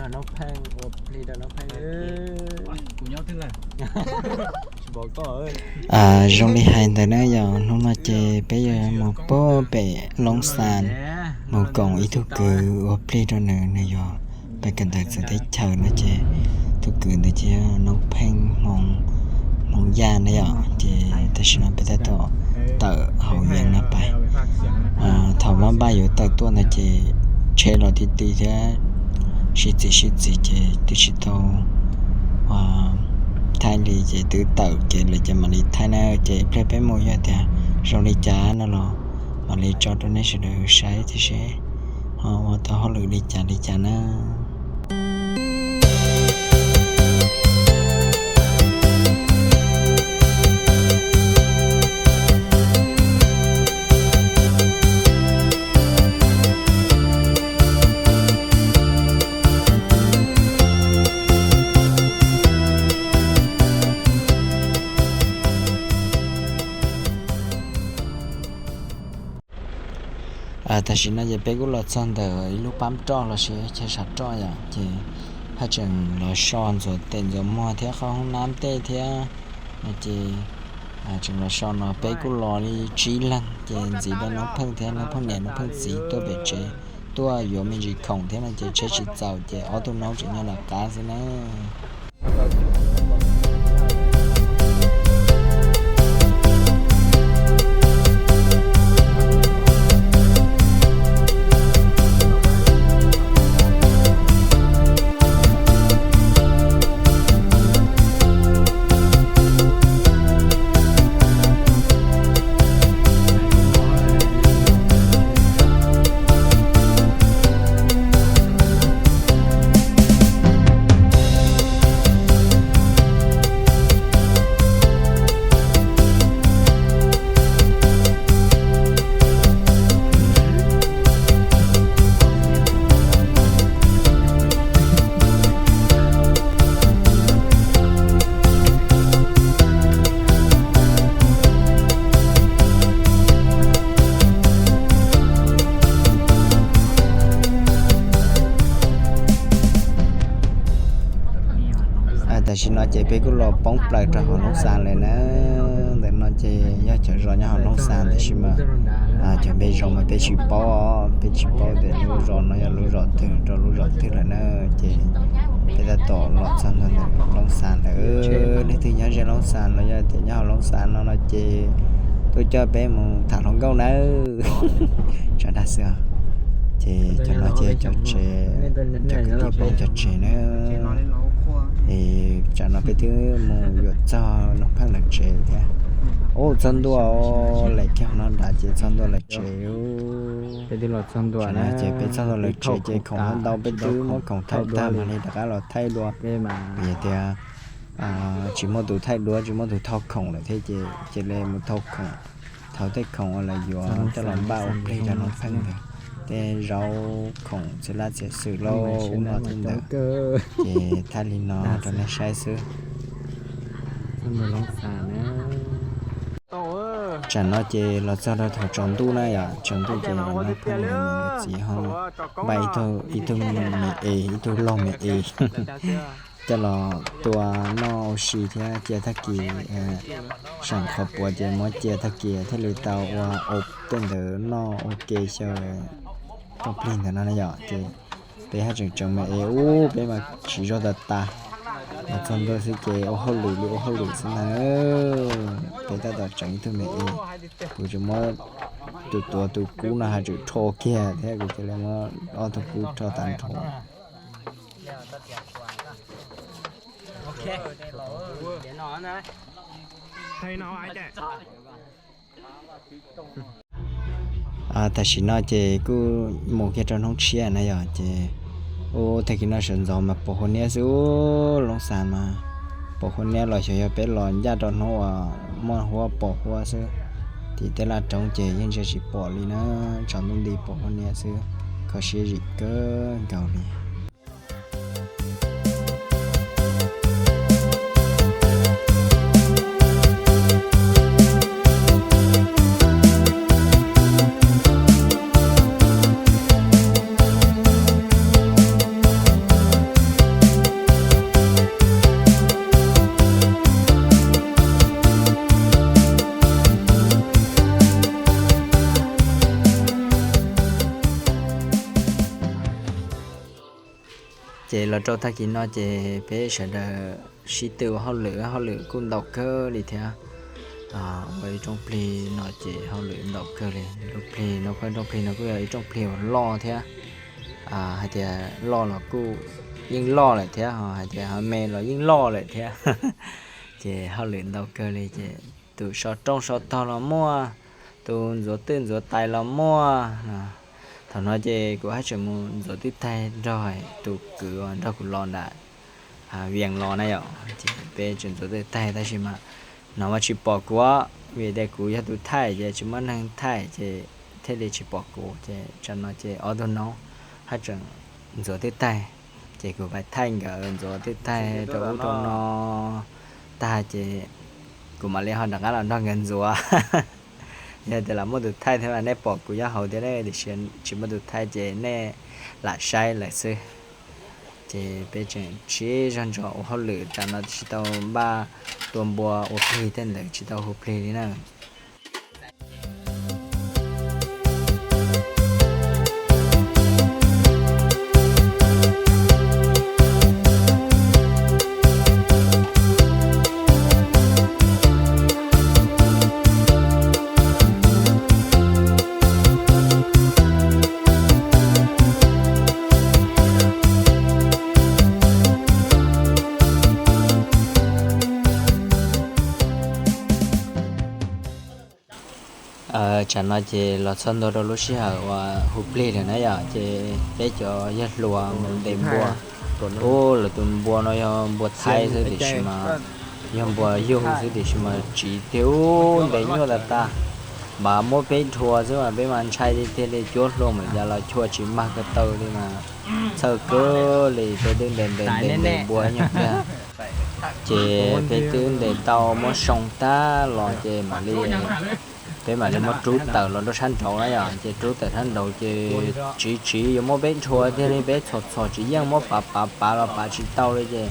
Noob Pheej, ua plig rau Noob Pheej. Zoo li hais ntawd na yog hnub no ces peb yuav mus puag pem Loob Xas mus koom ib tug kwv ua plig rau nws, nws yog pem kawm ntawv txawv teb chaws no ces tus kwv ntawd ces yog Noob Pheej Hmoo, Hmoo Yaj na yom. Ces tam sim no peb tab tom tawm hauv yees no pais. Thaum maj npaj yuav tawm tuaj ntawd ces tsheb los ti ti thiab, sib txis sib txis ces twb tsis tau thaij li ces twb tawm kev lawm ces mam li thaij na. Ces ib pliag peb mus yog tias zoo li cas no los mam li tso rau nej sawv daws saib thiab seb ho ua tau hauj lwm li cas li cas na. Tam sim no ces peb kuj los txog ntawm ib lub pab roj los sis chaw sam roj yom, ces haj tseem los so ntxuav tes ntxuav muag thiab qhov hoob nab tej thiab no ces tseem los so no peb kuj los li tsib leeg ces ntxiv rau Noob Pheej thiab Noob Pheej niam Noob Pheej txiv tuaj pem tsev tuaj yuav me ntsis khoom thiab no ces tsheb tsis txaus ces ob tug noob tseem nyob lawm qab xwb na. Tam sim no ces peb kuj los poob plaws rau hauv Loob Xas lawm na. Ntawm no ces yog cov zos nyob hauv Loob Xas tab sis mas cov npe zos mas peb tsis paub, peb tsis paub tias lub zos no yog lub zos twg rau lub zos twg lawm na. Ces peb tab tom los txog ntawm Loob Xas lawm. Leej twg nyob ze Loob Xas los yog tias nyob hauv Loob Xas no no ces tuaj coj peb mus tham hluas nkauj nawb. Tsa dag xwb. Ces cov no ces cov tsev, cov kwv tij poob cov tsev na. Es tsam no peb twb mus yuav txog Noob Pheej lawv tsev thiab. Ub, txog ntua lawm, kiag no nrad ces txog ntua lawv tsev. Ces peb txog ntua lawv tsev ces khoom ntau peb twb muab khoom thauj tag mam li rov qab los thaij dua. Vim tias tsis muaj tus thaij duab tsis muaj tus thauj khoom lawm thiab ces cia li mus thauj khoom, thauj tej khoom uas lawv yuav coj los npaj ua plig rau Noob Pheej ntawd, tej zaub khoom txiv laj txiav xwm lauj ub no thiab ntawd. Ces thaij li no rau nej saib xwb. Tsam no ces los txog rau thaum tsaus ntuj na yom, tsaus ntuj ces Noob Pheej nkawd txiv ho npaj ib tug me es, ib tug laug me es coj los tua noj ua si thiab cia tag kis seem qhov puav ces muab cia tag kis thiaj li tau ua ua tej ntawd noj ua ke xyaw tau plig ntawd no na yom. Ces peb haj tseem tseem me es ub, peb mas siv zog tas tas, los txog ntua xwb ces ua hauj lwm li ua hauj lwm xwb ntag. Peb tab tom tseem ib tug me es, kuv tseem muab tus tuav tus kub no haj tseem rho kiag thiab kuv cia li muab ob tug kub rho tag nrho. Tam sim no ces kuj mus kiag rau hnub tshiab na yom, ces ub, tag kis no sawv ntxov mas pom huab niab xwb ub, Loob Xas mas pom huab niab los xyov yog peb los ncaj rau hnub uas muaj huab pom huab xwb. Tim tej laj roob ces yeej ntsia tsis pom li na, tsaus ntuj nti pom huab niab xwb, kho siab zim kawg nkaus li. Ces los rau tag kis no ces peb sawv daws sib tw ua hauj lwm, hauj lwm kuj ntau kawg li thiab. Ua ib rooj plig no ces hauj lwm ntau kawg li. Lub plig no, rooj plig no kuj yog ib rooj plig uas loj thiab. Hais tias loj los kuj yeej loj lawm thiab, hais tias me los yeej loj lawm thiab. Ces hauj lwm ntau kawg li ces tus so rooj so tog los muaj, tus ntxuav twj ntxuav tais los muaj. Thaum no ces kuv haj tseem mus ntxuav twj tais nrog tus kwv uas nrog kuv los nram Vias los na yom. Ces peb tseem ntxuav twj tais tab sis mas no mas tsis pom kuv, vim tias kuv yog tus thaij ces tsis muaj neeg thaij ces thiaj li tsis pom kuv. Ces tsam no ces ob tug no haj tseem ntxuav twj tais, ces kuv pais thaij nkawd ntxuav twj tais rau ub rau no tag ces kuv mam li ho rov qab los nrog nkawd ntxuav. Yog tias lam muaj tus thaij thiab mas nej pom kuv nyob hauv thiab, tiam sis tsis muaj tus thaij ces nej lam saib lawm xwb. Ces peb tseem sib zog ntsos ua hauj lwm, tsam no tsis tau npaj tua npua ua plig tej ntawd, tsis tau hu plig li na. Tsam no ces los txog ntua rau lub sij hawm uas hu plig lawm na yom, ces peb cov yawg hluas mus ntes npua. Ub, lawv tus npua no yog npua Thaib xwb tiam sis mas, yog npua yug xwb tiam sis mas tsiv tiag, ub, ntes nyuaj tas tas. Npam muab peb dhua xwb mas peb mas ntshai tiag tiag li, cuab hlua npaum cas los chua tsis mag ko taw li mas txhawj kawg li, peb twb ntes ntes ntes ntes npua ib nyuag pliag. Ces peb twb ntes tau muab soo tag los ces mam li, peb mam li muab rub tawm los rau sab nraud na yom. Ces rub tawm sab nraud ces tsiv tsiv yuav muab peb dhua tiag li, peb txhos txhos tsis yeej, muab pav pav pav los pav tsis tau li ces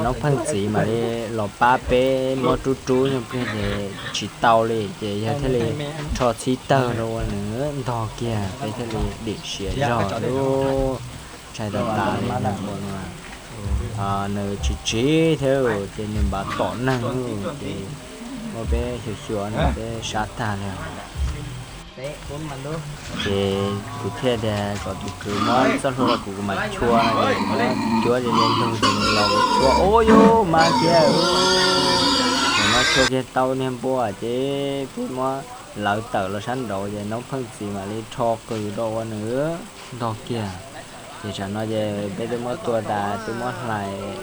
noob pheej txiv mam li los pab peb muab rub rub nyuag pliag ces tsis tau li ces yog thiaj li rho txhib tawg rau ua nws ntog kiag, peb thiaj li dim siav zog lub, ntshai tas tas li. Nws tsiv tsiv thiab ces nws npam tom neeg ces muab peb xyuas xyuas no peb sab tag li. Ces kuv thiaj tias kom tus kwv muab txoj hlua rau kuv, kuv mam chua no, kuv muab cuab ze ze ntug ces nws los kuv chua, ub, yus mas kiag, tus no chua kiag tau niag npua ces peb muab lawv tawm los sab nraud ces noob pheej txiv mam li rho qws rau ua nws ntog kiag. Ces tsam no ces peb twb muab tua tas, twb muab hlais,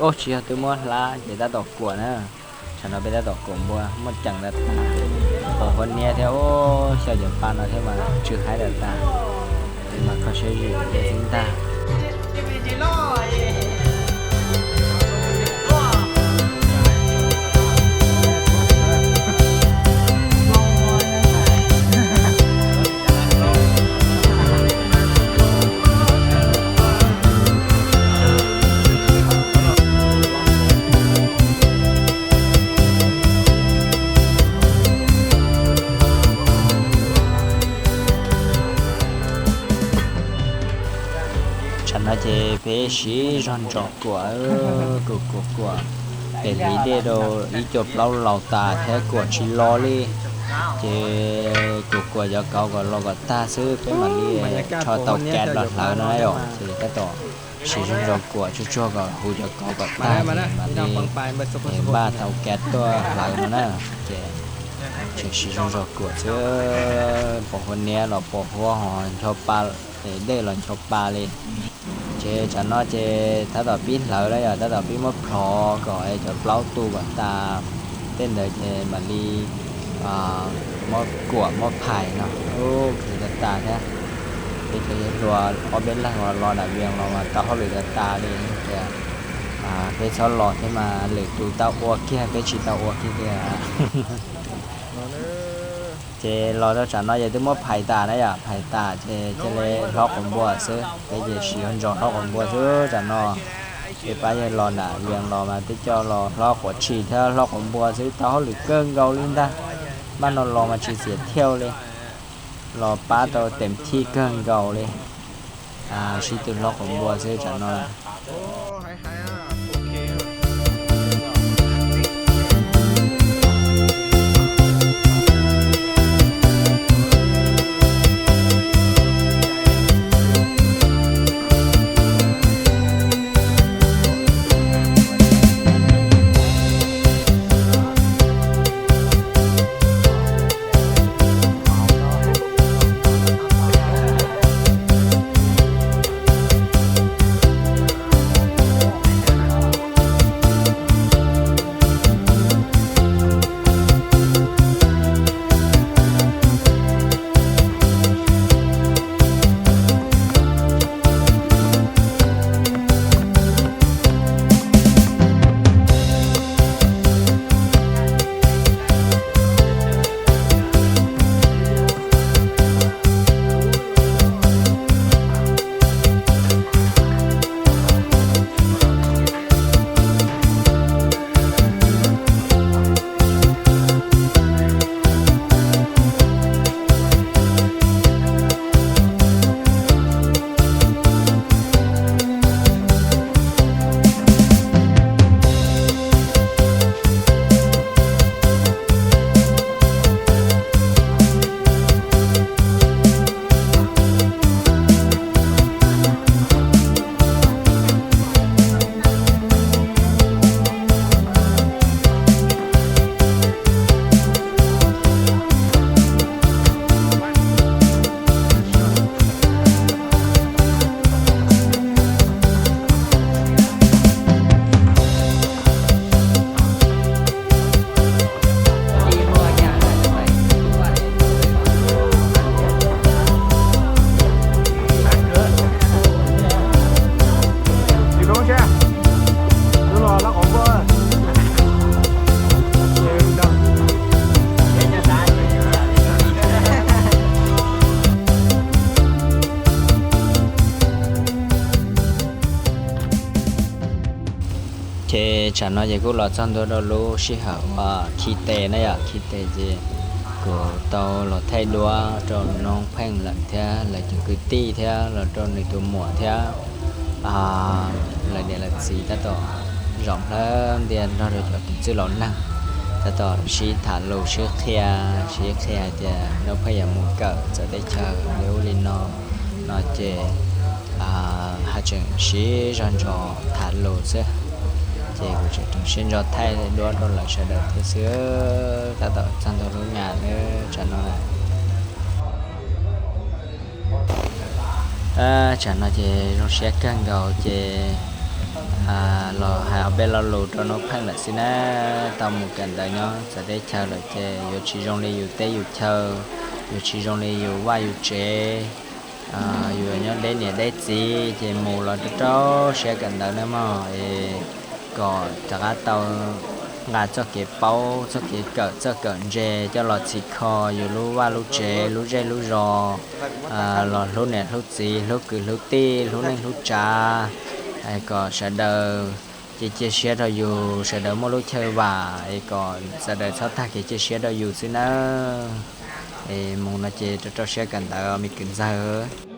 ub, tsis yog, twb muab hlab ces tab tom kuam na. Tsam no peb tab tom kuam npua muaj ceem tas tas, pom huab niab thiab, ub, xyaw cov pa no thiab mas tsw haib tas tas, peb mas kho siab zim xwb ntag. Tsam no ces peb siv zog ntsos kuam, kuam kuam kuam, pem hliv dej rau ib co plaub laus tas thiab kuam tsis los li. Ces kuam kuam cov kauv kom los kom tag xwb peb mam li rho tau kav los hlawv no na yom. Ces tab tom siv zog ntsos kuam tsuag tsuag kom huv cov kauv kom tag ces mam li npaj tau kav tuaj hlawv no na. Ces tseem siv zog ntsos kuam xwb, pom huab niab los pom huab, ho ncho pa, dej los ncho pa li. Ces tsam no ces tab tom pib hlawv na yom, tab tom pib muab plhov kom cov plaub tu kom tas, tej ntawd ces mam li muab kuam muab phais no. Ub, khwv tas tas thiab. Peb cov yawg hluas ob peb leeg uas los nram Vias los mas tau hauj lwm tas tas li tias peb txhob los thiab mas lwm tus tau ua kiag, peb tsis tau ua kiag tiag. Ces los rau tsam no ces twb muab phais tas na yom, phais tas ces cia li hlob quav npua xwb. Peb ces siv zog ntsos hlob quav npua xwb tsam no. Peb pab yawg los nram Vias los mas twb coj los hlob quav tshis thiab hlob quav npua xwb, tau hauj lwm kawg nkaus li ntag. Npaj no los mas tsis txiav thiaj li, los pab tau tes thij kawg nkaus li. sib tw hlob quav npua xwb tsam no. Ces tsam no ces kuj los txog ntua rau lub sij hawm khi tes na yom, khi tes ces kuv tau los thaij duab rau noob pheej lawm thiab lawv cov kwv tij thiab los rau nws tus muam thiab lawv niam lawv txiv tab tom zaum nplawg ntias nrog rau cov tus txwj laus neeg tab tom sib tham lus sib qhia, sib qhia hais tias noob pheej yuav mus kawm txawv teb chaws li ub li no, no ces haj tseem sib zog ntsos tham lus xwb. Ces kuv tseem rau siab ntso thaij duab rau lawv sawv daws thiab xwb. Tab tom txog ntua lub nyam lawm tsam no. Tsam no ces zoo siab kawg nkaus ces los hais ob peb lo lus rau noob pheej lawm xwb na. Tau mus kawm ntawv nyob txawv teb chaws lawm ces yuav tsis zoo li yus teb yus chaw, yuav tsis zoo li yus vaj yus tsev, yus nyob deb niam deb txiv ces mus los rau rau siab kawm ntawv na mog es kom rov qab tau nqa txoj kev paub, txoj kev kawm txawj kawm ntse coj los txhim kho yus lub vaj lub tsev, lub zej lub zos, los hlub niam hlub txiv, hlub kwv hlub tij, hlub neej hlub tsav, kom sawv daws cia cia siab rau yus, sawv daws muaj lub chaw vam es kom sawv daws txhob tag kev cia siab rau yus xwb nawb. Es mus no ces rau rau siab kawm ntawv me kwv ntxawg.